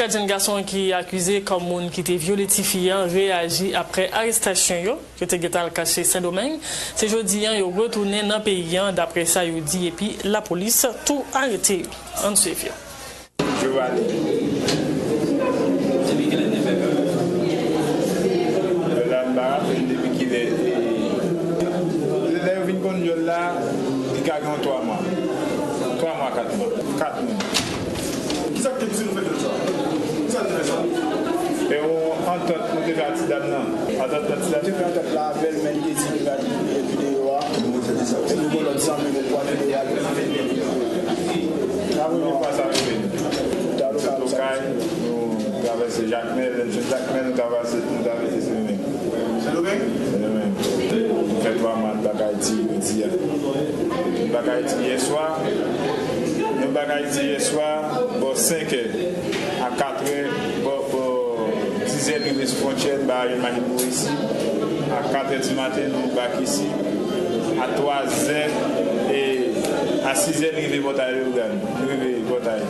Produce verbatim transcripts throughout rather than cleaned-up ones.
Kat jenn gason ki akize kòm moun ki te vyole tifi an reyaji apre arestasyon yo. Yo te gentan al kache Sendomeng. Se jodi an yo retounen nan peyi an, daprè sa yo di, epi lapolis tou arete yo. Ann swiv yo. Jovani. Depi kilè n te fè vyòl? Vyòl la, m pa raple m depi kilè. Lè yo vin konn vyòl la, li ka gen yon twa mwa. Twa mwa, kat mwa. Kat moun. Kisa k te pouse nou fè vyòl sa? Kisa k te fè sa? E yon antant nou te fè ak ti dam nan. Antant nan ti dam. Te fè antant la avè l, men li te di li va li videyo a. E nou gen lòt zanmi nou pran videyo a. Premye fwa sa rive nou. Sot Okay, nou travèse Jakmèl, lè n jwenn Jakmèl, nou travèse, nou travèse Sendomeng. Sendomeng? Sendomeng. Nou fè twa mwa n pa ka Ayiti jodi a. Nou pa ka Ayiti yè swa. Nou pa ka Ayiti yè swa, bò senk è. A kat è, bò, bò diz è n rive sou fwontyè, n ba jwenn machin pou isi. A kat è di maten, nou bak isi. A twa zè, e a sis è, n rive Pòtay Leyogàn. Nou rive Pòtay.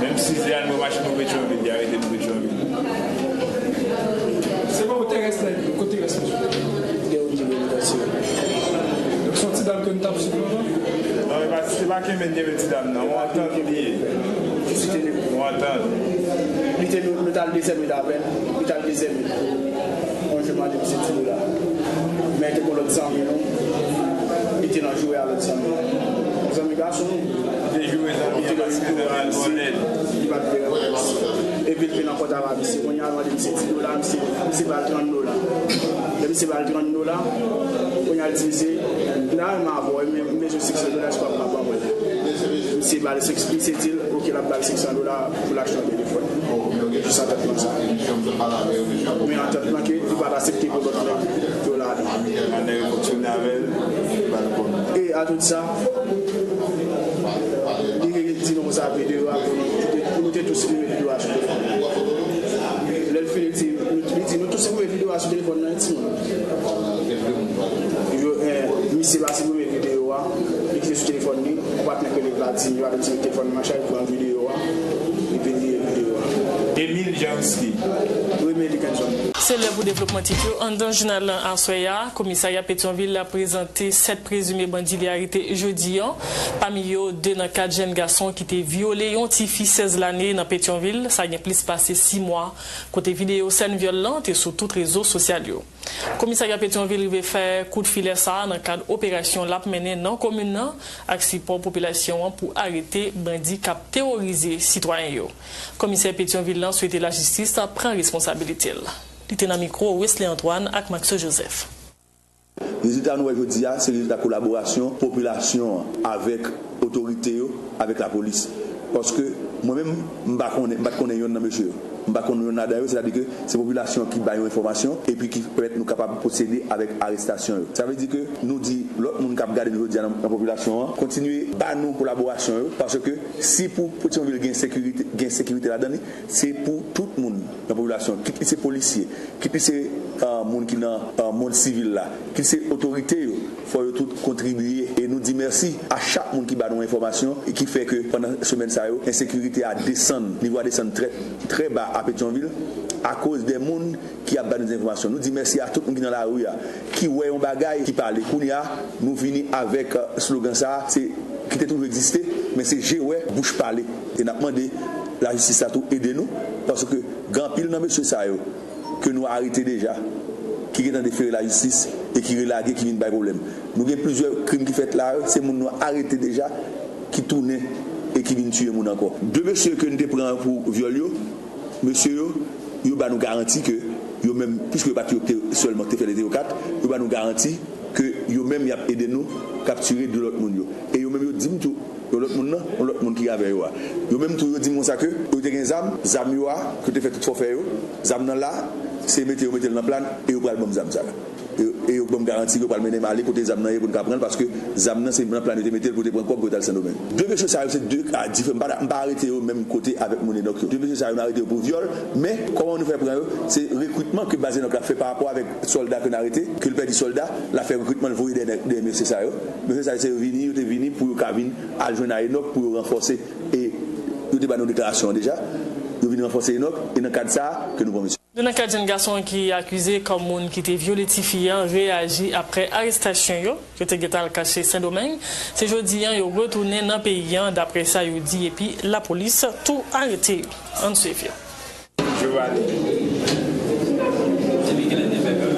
Menm sis è a, n pran machin pou Petyonvil, y arete nou Petyonvil. Se pa ou terès la, kote rès mesye? Gen yon ki vin pase. Donk, se yon ti dam ke n t ap swiv anvan? Non, e pa, se pa kenbe n kenbe ti dam nan. Yon antant li ye. Yon antant. Li te, nou, nou t al dezyèm nit avè l. Li t al dezyèm nit. Yon jou mande misye ti dola. Men te gon lòt zanmi nou. Li te nan joure a lòt zanmi nou. Zanmi gason nou. Li te joure zanmi an paske zanmi an twò lèd. Li pa t vle rankontre misye. Epi l vin an kòntak avè misye. Kounye a l mande misye ti dola, misye, misye ba l trant dola. Lè misye ba l trant dola, kounye a l di misye, m ta renmen avè w, men m bezwen senk san dola, èske w ap ka ban mwen l? Misye ba l senk, misye di l, oke, l ap ba l senk san dola pou l achte yon telefòn. Jis antant lan sa. Men antant lan ke li pa t aksepte pou lòt nèg dola li. Pandan yo fonksyone avè l, li ba l kòb. E a tout sa, li di nou konsa videyo a pou nou, pou nou te tou siprime videyo a sou telefòn. Lè l fini, li di, nou, li di nou tou siprime videyo a sou telefòn nan, timoun. Yo, eh, misye pa siprime videyo a, li kite sou telefòn li, yon patnè k rele Vladimir, Vladimir siprime telefòn nan, machay pran videyo a, li vin lire videyo a. Emile Jeanrisky. Remy Dickinson. Se lè pou devlopman tit yo anndan jounal lan aswè a. Komisarya Petyonvil la prezante sèt prezime bandi li arete jodi an. Pami yo, de nan kat jèn gason ki te vyole yon tifi sèz lane nan Petyonvil, sa gen plis pase sis mwa, kote videyo sèn vyòl lan te sou tout rezo sosyal yo. Komisarya Petyonvil rive fè kout filè sa a nan kad operasyon l ap mennen nan komin nan ak sipò popilasyon an pou arete bandi k ap teworize sitwayen yo. Komisè Petyonvil lan swete lajistis pran responsabilite l. Li te nan mikwo Wesley Antoine ak Maxo Joseph. Rezilta nou wè jodi a, se rezilta kolaborasyon popilasyon an avèk otorite yo, avèk lapolis. Paske mwen menm, m pa konnen, m pa t konnen yonn nan mesye yo. M pa konn yonn ladan yo, sètadi ke se popilasyon ki bay yon enfòmasyon epi ki pèmèt nou kapab pwosede avèk arestasyon yo. Sa vle di ke nou di lòt moun k ap gade nou jodi a nan, nan popilasyon an, kontinye ba nou kolaborasyon yo, paske si pou Petyonvil gen sekirite, gen sekirite ladan li, se pou tout moun nan popilasyon, kit li se polisye, kit li se, ah, moun ki nan, ah, mond sivil la, kit li se otorite yo, fò yo tout kontribye. E nou di mèsi a chak moun ki ba nou enfòmasyon e ki fè ke pandan semèn sa yo, ensekirite a desann, nivo a desann trè, trè ba a Petyonvil akoz de moun ki ap ba nou enfòmasyon. Nou di mèsi a tout moun ki nan lari a, ki wè yon bagay, ki pale. Kounye a, nou vini avèk, eh, slogan sa a, se, ki te toujou egziste, men se je wè, bouch pale. E n ap mande lajistis la tou ede nou, paske gen anpil nan mesye sa yo ke nou arete deja, ki gentan defere lajistis e ki relage, ki vin bay pwoblèm. Nou gen plizyè krim ki fèt la, se moun nou arete deja, ki tounen e ki vin tiye moun ankò. De mesye ke n te pran pou vyòl yo, mesye yo, yo ba nou garanti ke yo menm, piske yo pa t yo ki te sèlman ki te fè lete yo kat, yo ba nou garanti ke yo menm y ap ede nou kaptire de lòt moun yo. E yo menm yo di m tou, yon lòt moun nan, yon lòt moun ki avè yo a. Yo menm tou yo di m konsa ke yo te gen zam, zam yo a, ke yo te fè tout fòfè yo, zam nan la, se mete yo mete l nan Plàn e yo pral ban m zam sa la. E, e yo ban m garanti ke yo pral mennen m ale kote zam nan ye pou n ka pran l, paske zam nan se nan Plàn yo te mete l pou yo te pran kòb pou yo t al Sendomeng. De mesye sa yo se de ka diferan. M pa, m pa arete yo menm kote avèk moun Enòk yo. De mesye sa yo nou arete yo pou vyòl, men kòman nou fè pran yo, se rekritman ke baz Enòk la fè pa rapò avèk sòlda ke n arete, ke l pèdi sòlda, l ap fè rekritman, l voye dèyè nèg, dèyè mesye sa yo. Mesye sa yo se vini, yo te vini pou yo ka vin al jwenn a Enòk pou yo ranfòse. E yo te ba nou deklarasyon an deja. Yo vin ranfòse Enock, e nan kad sa a ke nou pran mesye. Youn nan kat jèn gason ki akize kòm moun ki te vyole tifi an reyaji apre arestasyon yo. Yo te gentan al kache Sendomeng. Se jodi an yo retounen nan peyi an, dapre sa yo di, epi lapolis tou arete yo. Ann swiv yo. Jovali. Depi kilè n te fè kòb?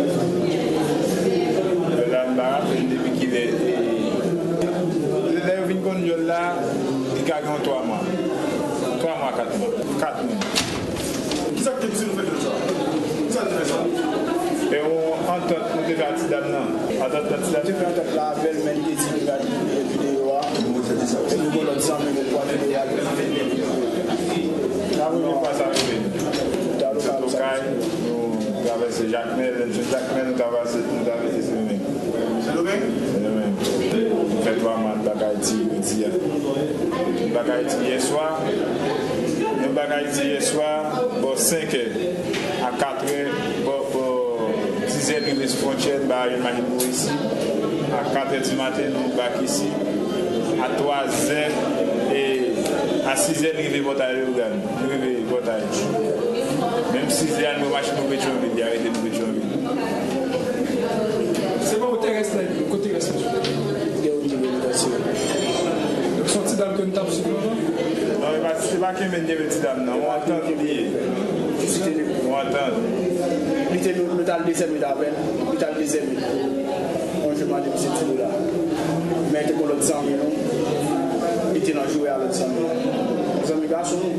Lè la, m pa raple m depi kilè, e, lè yo vin konn jòl la, li ka gen yon twa mwa. Twa mwa, kat mwa. Kat mwa. Kisa k te pouse nou fè jòl sa? Kisa k te fè sa? E yon antant nou te fè ak ti dam nan. Antant nan ti dam. Te fè antant la avè l, men li te di li pral pibliye videyo a. E nou gen lòt zanmi nou pran videyo a. Nan premye fwa sa rive nou. Sot Okay, nou travèse Jakmèl, lè n jwenn Jakmèl, nou travèse, nou travèse Sendomeng. Sendomeng? Sendomeng. Nou fè twa mwa, nou pa ka Ayiti jodi a. Nou pa ka Ayiti yè swa. Nou pa ka Ayiti yè swa, bò senkè a katrè, bò, bò dizè n rive sou fwontyè, n ba jwenn machin pou isi. A katrè di maten, nou bak isi. A twazè, e a sizè, n rive Pòtay Leyogàn. Nou rive Pòtay. Menm sizè a, nou machin pou Petyonvil, li arete nou Petyonvil. Se pa ou te rès la, kote rès la? Gen yon nivo de tansyon. Donk, se yon ti dam ke nou t ap swiv anvan? Non, e pa, se pa kenbe n kenbe ti dam nan. Yon antant li ye. Yon antant. Li te, nou, nou t al dezyèm nit avè l. Li t al dezyèm nit. Yon jou, mande misye ti dola. Men te gon lòt zanmi nou. Li te nan joure a lòt zanmi nou. Zanmi gason nou.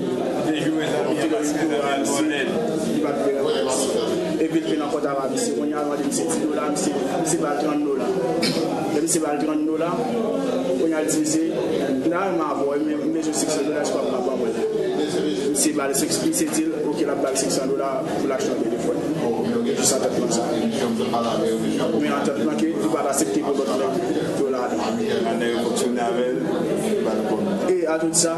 Li te joure zanmi an paske zanmi an twò lèd. Li pa t vle rantre. Epi l vin an kòntak ak misye. Kounye a, l mande misye ti dola, misye, misye ba l trant dola. Lè misye ba l trant dola, kounye a, l di misye, m ta renmen avè w, men m bezwen senk san dola, èske w ap ka ban mwen l? Misye ba l senk, misye di l, oke, l ap ba l senk san dola pou l achte yon telefòn. Jis antant lan sa. Men antant lan ke li pa t aksepte pou lòt nèg dola li. Nèg yo fonksyone avè l, li ba l kòb. E a tout sa,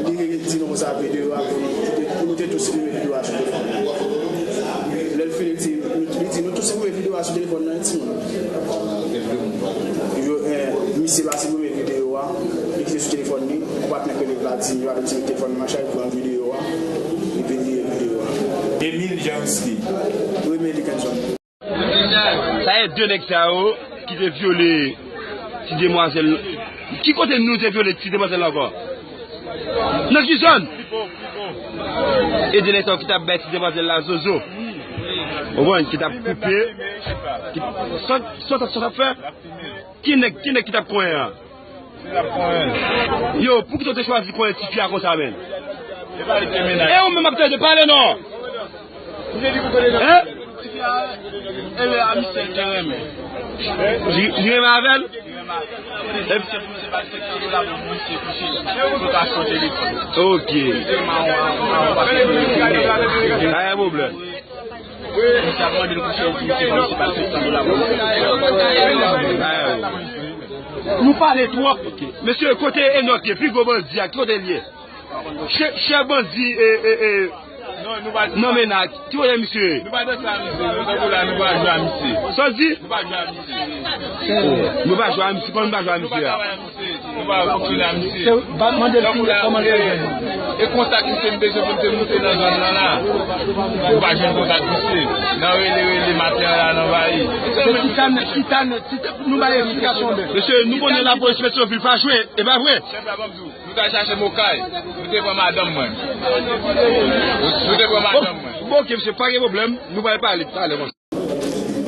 li di nou konsa videyo a pou nou, pou nou te tou siprime videyo a sou telefòn. Lè l fini, li di, li di nou tou siprime videyo a sou telefòn nan, timoun. Yo, eh, misye pa siprime videyo a, li kite sou telefòn li, yon patnè k rele Vladimir, Vladimir kite telefòn nan, machay pran videyo a, li pibliye videyo a. Emile Jeanski. Remy Likenson. Sa e de nèg sa yo ki te vyole ti demwazèl. Ki kote nou te vyole ti demwazèl la ankò? Nan ki zòn? E de nèg sa yo ki t ap bay ti demwazèl la zozo. Ou konprann? Ki t ap koupe. Ki, sa, sa, sa, sa fè? Ki nèg, ki nèg ki t ap konyen an? Yo, poukisa w te chwazi konyen tifi a konsa, menn? E ou menm ap tande, pale non! Hein? Li, li renmen avè l? Ok. Pa gen pwoblèm. Nou pale twòp. Mesye, kote Enock ye? Pi gwo bandi a, ki kote l ye? Chè, chè bandi, e, e, e, nan mena, ki kote misye ye? Nou pa danse a misye, nou tankou la, nou pa jwe a misye. Sa w di? Nou pa jwe a misye. Nou pa jwe a misye, kòman nou pa jwe a misye a? Nou pa fonksyone a misye. Se, ba, mande l ki, kòman l fè jwenn nou. E kontak misye m bezwen pou m te moute nan zòn nan la. Nou pa jwenn kontak misye. Nan rele, rele, maten an la, nan vayi. Se Titan, Titan, Titan, nou bay eksplikasyon de. Mesye, nou konnen lapolis Petyonvil pa jwe, e pa vre? Chèf la, ban m di w, nou t al chache Okay, nou te pran madanm mwen. Nou te pran madanm mwen. Bon, ok, mesye, pa gen pwoblèm, nou pral pale talè konsa.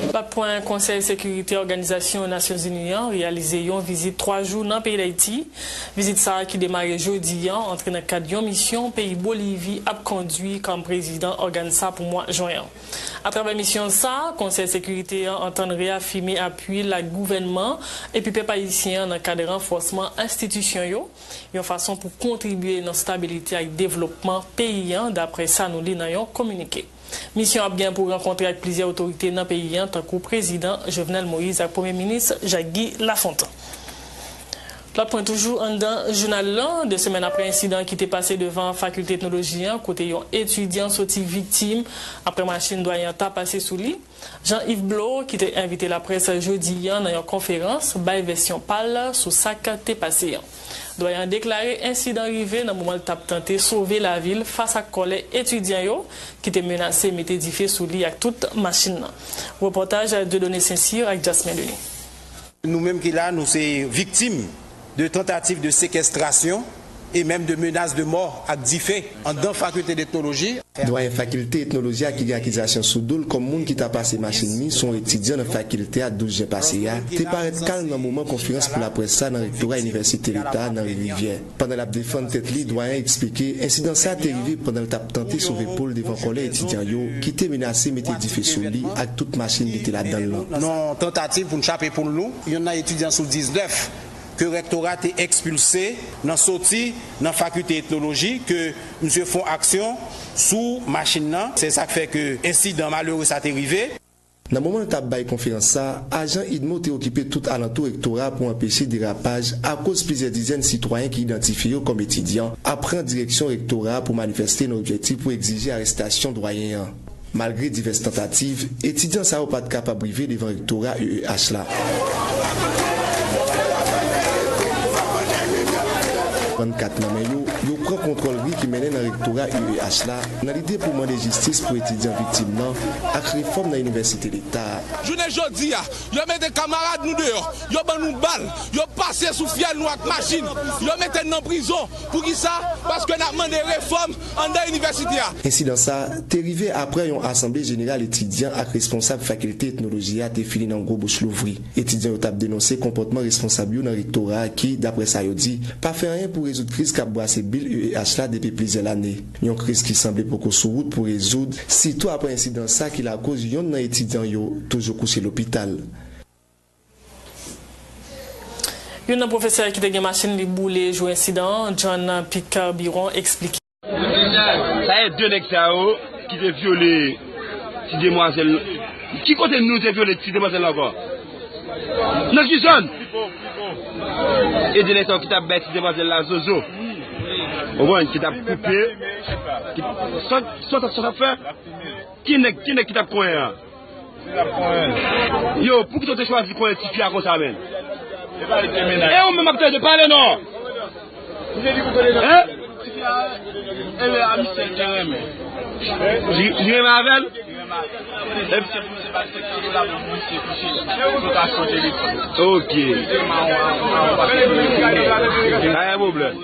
Lòt pwen, Konsèy Sekirite Òganizasyon Nasyonzini an reyalize yon vizit twa jou nan peyi Dayiti. Vizit sa a ki demare jodi an antre nan kad yon misyon peyi Bolivi ap kondui kòm prezidan ògàn sa pou mwa jen an. Atravè misyon sa a, Konsèy Sekirite an antann reyafime apui l ak gouvènman epi pèp ayisyen an nan kad ranfòsman enstitisyon yo, yon fason pou kontribye nan stabilite ak devlopman peyi an, dapre sa nou li nan yon kominike. Misyon ap gen pou rankontre ak plizyè otorite nan peyi an, tankou Prezidan Jovenel Moïse ak Premye Minis Jacques Guy Lafontant. Lòt pwen toujou anndan jounal lan, de semèn apre ensidan ki te pase devan Fakilte Etnoloji an, kote yon etidyan soti viktim apre machin dwayen an ta pase sou li, Jean Yves Bleau, ki te envite laprès jodi an nan yon konferans, bay vèsyon pa l sou sa k te pase an. Dwayen an deklare ensidan rive nan moman l t ap tante sove lavi l fas ak kòlè etidyan yo ki te menase mete dife sou li ak tout machin nan. Repòtaj Dieudonné Saint-Cyr ak Jasmin Denis. Nou menm ki la, nou se viktim de tantativ de sekestrasyon e menm de menas de mò ak dife anndan Fakilte d'Etnoloji. Dwayen Fakilte Etnoloji a ki gen akizasyon sou do l kòm moun ki ta pase machin li sou yon etidyan nan fakilte a douz jen pase a, te parèt kalm nan moman konferans pou laprès sa nan rektora Inivèsite Leta nan Ri Rivyè. Pandan l ap defann tèt li, dwayen an eksplike ensidan sa a te rive pandan l t ap tante sove po l devan kòlè etidyan yo ki te menase mete dife sou li ak tout machin li te ladan l lan. Nan yon tantativ pou n chape poul nou, yonn nan etidyan sou diznèf ke rektora te ekspilse nan soti nan Fakilte Etnoloji ke misye fè yon aksyon sou machin nan. Se sa k fè ke ensidan malere sa te rive. Nan moman l t ap bay konferans sa, ajan UDMO te okipe tout alantou rektora pou anpeche derapaj akoz plizyè dizèn sitwayen ki idantifye yo kòm etidyan ap pran direksyon rektora pou manifeste nan objektif pou egzije arestasyon dwayen an. Malgre divès tantativ, etidyan sa yo pa t kapab rive devan rektora U E H la. Trannkat nan men yo, yo pran kontwòl ri ki mennen nan rektora U E H la nan lide pou mande jistis pou etidyan viktim nan ak refòm nan inivèsite leta a. Jounen jodi a, yo mete kamarad nou deyò, yo ban nou bal, yo pase sou fyèl nou ak machin, yo mete n nan prizon. Poukisa? Paske n ap mande refòm anndan inivèsite a. Ensidan sa a te rive aprè yon asanble jeneral etidyan ak responsab fakilte etnoloji a te fini nan gwo bouch louvri. Etidyan yo t ap denonse konpòtman responsab yo nan rektora a ki, daprè sa yo di, pa fè anyen pou rezoud kriz k ap bwase bil U E H la depi plizyè lane. Yon kriz ki sanble poko sou wout pou rezoud, sitou aprè ensidan sa ki lakoz yonn nan etidyan yo toujou kouche lopital. Youn nan pwofesè ki te gen machin li boule jou ensidan an, John Picard Biron, eksplike. Sa e de nèg sa yo ki te vyole ti demwazèl. Ki kote nou te vyole ti demwazèl la ankò? Nan ki zòn? E de nèg sa yo ki t ap bay ti demwazèl la zozo. Ou konprann? Ki t ap koupe. Ki, sa, sa, sa t ap fè? Ki nèg, ki nèg ki t ap konyen an? Yo, poukisa w te chwazi konyen tifi a konsa, menn? E ou menm ap tande, pale non! Hein? Li, li renmen avè l? Ok. Pa gen pwoblèm.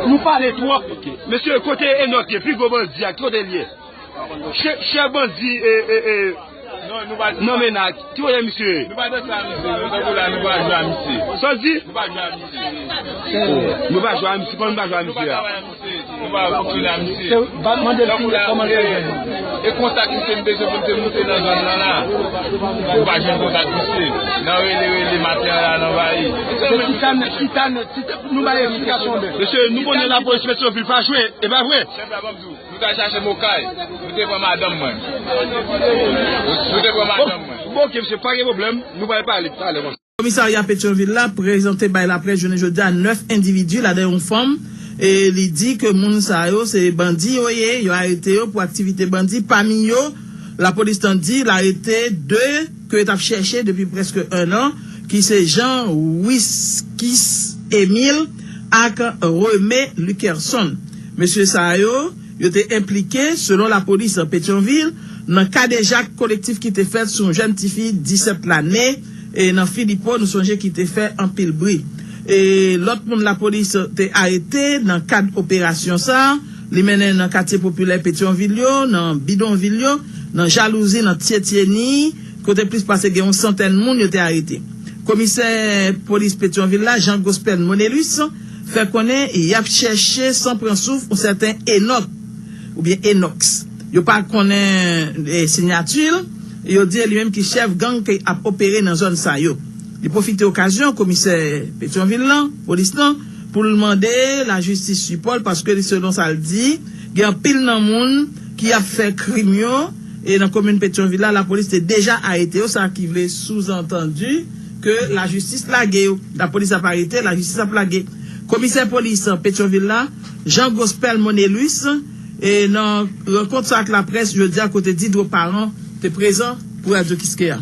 Nou pale twòp. Mesye, kote Enòk ye? Pi gwo bandi a, ki kote l ye? Chè, chè bandi e, e, e, nan mena, ki kote misye ye? Nou pa danse a misye, nou tankou la, nou pa jwe a misye. Sa w di? Nou pa jwe a misye. Nou pa jwe a misye, kòman nou pa jwe a misye a? Nou pa fonksyone a misye. Se, ba, mande l ki, kòman l fè jwenn nou. E kontak misye m bezwen pou m te moute nan zòn nan la. Nou pa jwenn kontak misye. Nan rele, rele, maten an la, nan vayi. Se Titan, Titan, Titan, nou bay eksplikasyon de. Mesye, nou konnen lapolis Petyonvil pa jwe, e pa vre? Chèf la, ban m di w, nou t al chache m Okay. Nou te pran madanm mwen. Nou te pran madanm mwen. Bon, ok, mesye, pa gen pwoblèm. Nou pral pale talè konsa. Komisarya Petyonvil la prezante bay laprès jounen jodi a nèf endividi, ladan yon fanm, e li di ke moun sa yo se bandi yo ye, yo arete yo pou aktivite bandi. Pami yo, lapolis lan di l arete de ke yo t ap chèche depi prèske en an, ki se Jean Wiskis Emile ak Remé Lukerson. Mesye sa yo, yo te enplike, selon lapolis Petyonvil, nan kadejak kolektif ki te fèt sou yon jèn tifi disèt lane, e nan Filipo, nou sonje ki te fè anpil bri. E lòt moun lapolis te arete nan kad operasyon sa, li mennen nan katye popilè Petyonvil yo, nan bidonvil yo, nan Jalouzi, nan Tyentyeni, kote plis pase gen yon santèn moun yo te arete. Komisè polis Petyonvil la, Jean Gospel Monelus, fè konnen y ap chèche san pran souf yon sèten Enòk, oubyen Enox. Yo pa konnen, e, siyati l, yo di e li menm ki chèf gang ki ap opere nan zòn sa yo. Li pwofite okazyon, komisè Petyonvil lan, polis lan, pou l mande lajistis sipò l, paske li, selon sa l di, gen anpil nan moun ki ap fè krim yo, e nan komin Petyonvil la, lapolis te deja arete yo, sa ki vle souzantandi ke lajistis lage yo. Lapolis ap arete, lajistis ap lage. Komisè polis Petyonvil la, Jean Gospel Monelus, e nan rankont sa ak laprès jodi a kote Didro Parent te prezan pou Radyo Kiskeya.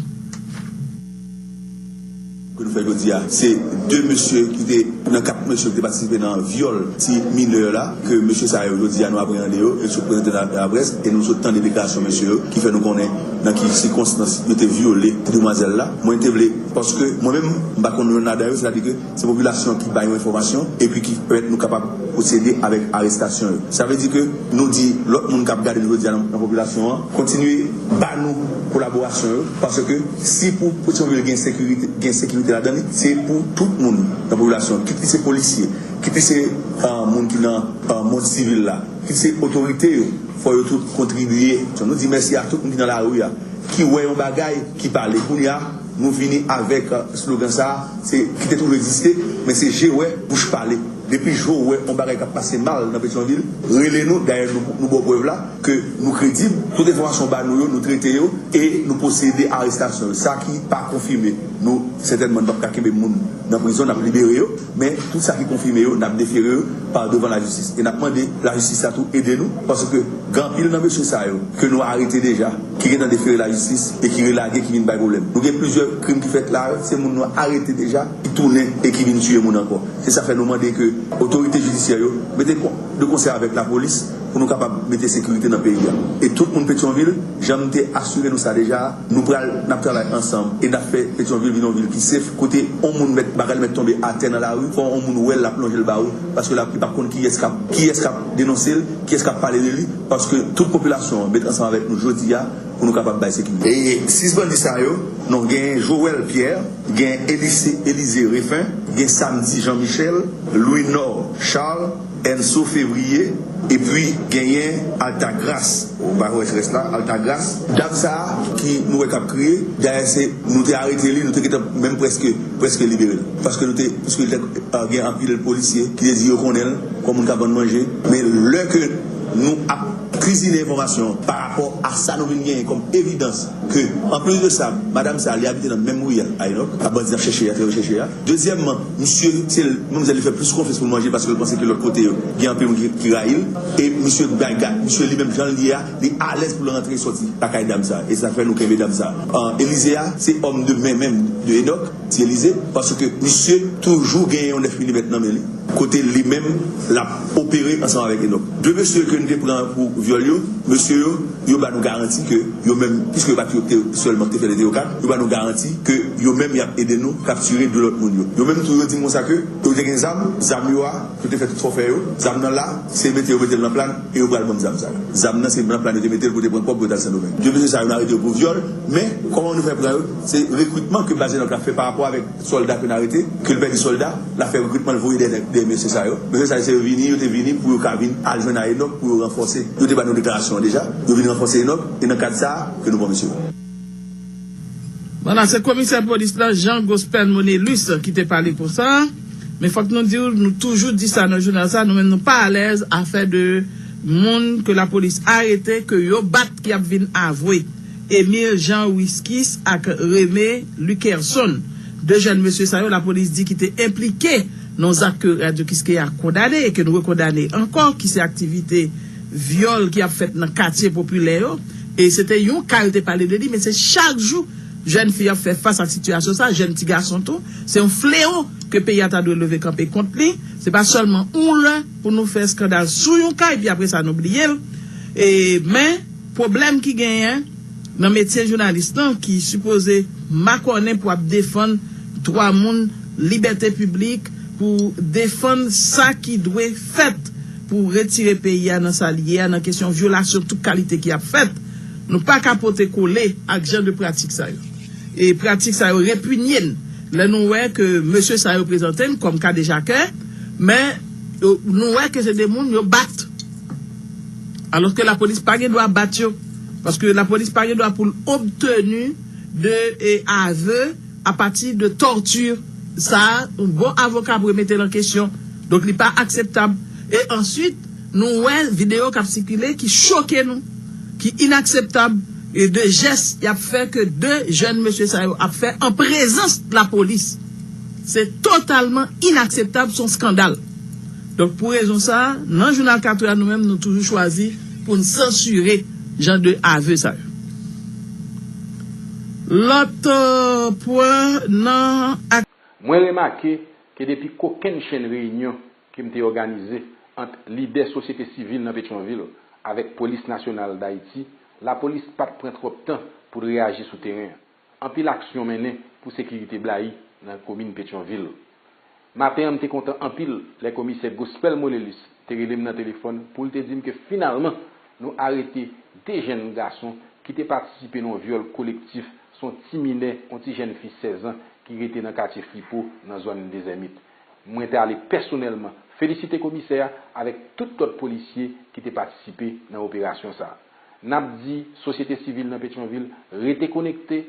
Nou fè jodi a, se de mesye ki te nan kat mesye ki te patisipe nan vyòl ti minè la, ke mesye sa yo jodi a nou apreyande yo, e sot prezante nan laprès, e nou sot tande deklarasyon mesye yo, ki fè nou konnen nan ki sikonstans yo te vyole ti demwazèl la. Mwen te vle, paske mwen menm, m pa konn youn ladan yo, sètadi ke se popilasyon ki bay yon enfòmasyon, epi ki pèmèt nou kapab pwosede avèk arestasyon yo. Sa vle di ke nou di lòt moun k ap gade nou jodi a nan, nan popilasyon an, kontinye ba nou kolaborasyon yo, paske si pou Petyonvil gen sekirite, gen sekirite ladan li, se pou tout moun nan popilasyon, kit li se polisye, kit li se, ah, moun ki nan, ah, mond sivil la, kit se otorite yo, fò yo tout kontribye. Nou di mèsi a tout moun ki nan lari a, ki wè yon bagay, ki pale. Kounye a, nou vini avèk, ah, slogan sa a, se kite tou egziste, men se je wè, bouch pale. Depi je w wè yon bagay k ap pase mal nan Petyonvil, rele nou, dayè nou, nou ba w prèv la, ke nou kredib, tout enfòmasyon w ba nou yo, nou trete yo, e nou pwosede arestasyon yo. Sa ki pa konfime, nou sètènman n p ap ka kenbe moun nan prizon, n ap libere yo, men tout sa ki konfime yo, n ap defere yo pa devan lajistis. E n ap mande lajistis la tou ede nou, paske gen anpil nan mesye sa yo ke nou arete deja, ki gentan defere lajistis e ki relage, ki vin bay pwoblèm. Nou gen plizyè krim ki fèt la, se moun nou arete deja, ki tounen e ki vin tiye moun ankò. Se sa fè nou mande ke otorite jidisyè yo mete kon-, de konsè avèk lapolis pou nou kapab mete sekirite nan peyi a. E tout moun Petyonvil, jan m te asire nou sa deja, nou pral, n ap travay ansanm e n ap fè Petyonvil vin yon vil ki safe, kote yon moun mèt, bagay li mèt tonbe atè nan lari, fò yon moun wè l, l ap lonje l ba ou, paske l ap, li p ap konn kiyès k ap, kiyès k ap denonse l, kiyès k ap pale de li, paske tout popilasyon an met ansanm avèk nou jodi a pou nou kapab bay sekirite. E sis bandi sa yo, non, gen Joël Pierre, gen Elise, Elize Refin, gen Samedi Jean Michel, Louis Nord Charles, Enso Fevriye, epi genyen Altagras. Ou pa wè rès la, Altagras. Dam sa a ki nou wè k ap kriye, dayè se nou te arete li, nou te gentan menm prèske, prèske libere l. Paske nou te, paske li te, ah, gen anpil polisye ki te di yo konnen l kòm moun k ap vann manje. Men lè ke nou ap kwizine enfòmasyon pa rapò a sa nou vin genyen kòm evidans ke, anplis de sa, madanm sa a, li abite nan menm ri a Enock, a bandi ap chèche a, te chèche a. Dezyèmman, misye, se l, manmzèl li fè plis konfyans pou l manje paske l panse ke lòt kote yo gen anpil moun ki, ki rayi l. E misye bay ga-, misye li menm jan l ye a, li alèz pou l rantre e sòti lakay dam sa a. E sa fè nou kenbe dam sa a. Ah, Elize a, se òm de men menm de Enock, ti Elize, paske misye toujou gen yon nèf milimèt nan men li. Kote li menm, l ap opere ansanm avèk Enock. De mesye ke nou te pran pou vyòl yo, mesye yo, yo ba nou garanti ke yo menm, piske yo pa t yo te sèlman ki te fè de yo kat, yo ba nou garanti ke yo menm y ap ede nou kaptire de lòt moun yo. Yo menm tou, yo di m konsa ke yo te gen zam, zam yo a, yo te fè tout fòfè yo, zam nan la, se mete yo mete l nan plàn, e yo pral ban m zam sa yo. Zam nan, se nan plàn yo te mete l pou te pran kòb pou yo t al Sendomeng. De mesye sa yo, nou arete yo pou vyòl, men kòman nou fè pran yo? Se rekritman ke baz Enock la fè pa rapò avèk sòlda ke n arete, ke l pèdi sòlda, l ap fè rekritman, l voye dèyè, dèyè mesye sa yo. Mesye sa yo, se yo vini, yo te vini pou yo ka vin al jwenn a Enock, pou yo ranfòse. Yo te ba nou deklarasyon an deja. Yo vin ranfòse Enock, e nan kad sa a ke nou pran mesye yo. Vwala, se komisè polis la, Jean Gospel Monelus, ki te pale konsa. Men fòk nou di w, nou toujou di sa nan jounal sa, nou menm nou pa alèz afè de moun ke lapolis arete, ke yo bat, ki ap vin avwe. Emile Jean Wiskis ak Reme Lukerson. De jèn mesye sa yo, lapolis di ki te enplike nan zak ke Radyo Kiskeya kondane e ke nou rekondane ankò, ki se aktivite vyòl ki ap fèt nan katye popilè yo. E se te yon ka yo te pale de li, men se chak jou jèn fi ap fè fas ak sitiyasyon sa, jèn ti gason tou. Se yon fleo ke peyi a ta dwe leve kanpe kont li. Se pa sèlman yon lè pou nou fè eskandal sou yon ka, epi apre sa nou bliye l. E, men, pwoblèm ki genyen nan metye jounalis lan, ki sipoze makònen pou ap defann dwa moun, libète piblik, pou defann sa ki dwe fèt pou retire peyi a nan sa li ye a, nan kesyon vyolasyon tout kalite ki ap fèt. Nou pa ka pote kole ak jan de pratik sa yo. E pratik sa yo repinye n. Lè nou wè ke mesye sa yo prezante n kòm kadejakè, men, euh, nou wè ke se de moun yo bat. Alòske lapolis pa gen dwa bat yo. Paske lapolis pa gen dwa pou l obteni de, e, avè apati de tòti. Sa, yon bon avoka pou remete l an kesyon. Donk, li pa akseptab. E answit, nou wè videyo k ap sikile ki choke nou, ki inakseptab, e de jès y ap fè ke de jèn mesye sa yo ap fè an prezans lapolis. Se totalman inakseptab, se yon eskandal. Donk, pou rezon sa a, nan jounal Katrè a, nou menm, nou toujou chwazi pou n sansire jan de avè sa yo. Lòt, euh, pwen nan ak- Mwen remake ke depi kokenn chenn reyinyon ke m te òganize ant lidè sosyete sivil nan Petyonvil avèk Polis Nasyonal Dayiti, lapolis pa t pran twòp tan pou l reyaji sou teren an. Anpil aksyon mennen pou sekirite blayi nan komin Petyonvil. Maten an, m te kontan anpil lè komisè Gospel Molelus te rele m nan telefòn pou l te di m ke finalman nou arete de jèn gason ki te patisipe nan yon vyòl kolektif sou yon ti minè, yon ti jèn fi sèz an ki rete nan katye Flipo nan zòn Dezèmit. Mwen te ale pèsonèlman felisite komisè a avèk tout lòt polisye ki te patisipe nan operasyon sa a. N ap di sosyete sivil nan Petyonvil rete konekte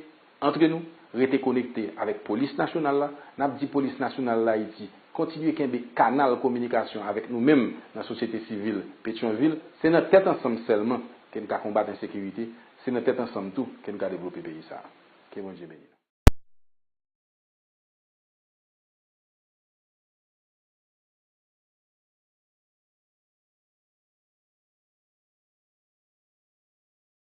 antre nou, rete konekte avèk Polis Nasyonal la. N ap di Polis Nasyonal Dayiti kontinye kenbe kanal kominikasyon avèk nou menm nan sosyete sivil Petyonvil. Se nan tèt ansanm sèlman ke n ka konbat ensekirite, se nan tèt ansanm tou ke n ka devlope peyi sa a. Ke Bondye beni.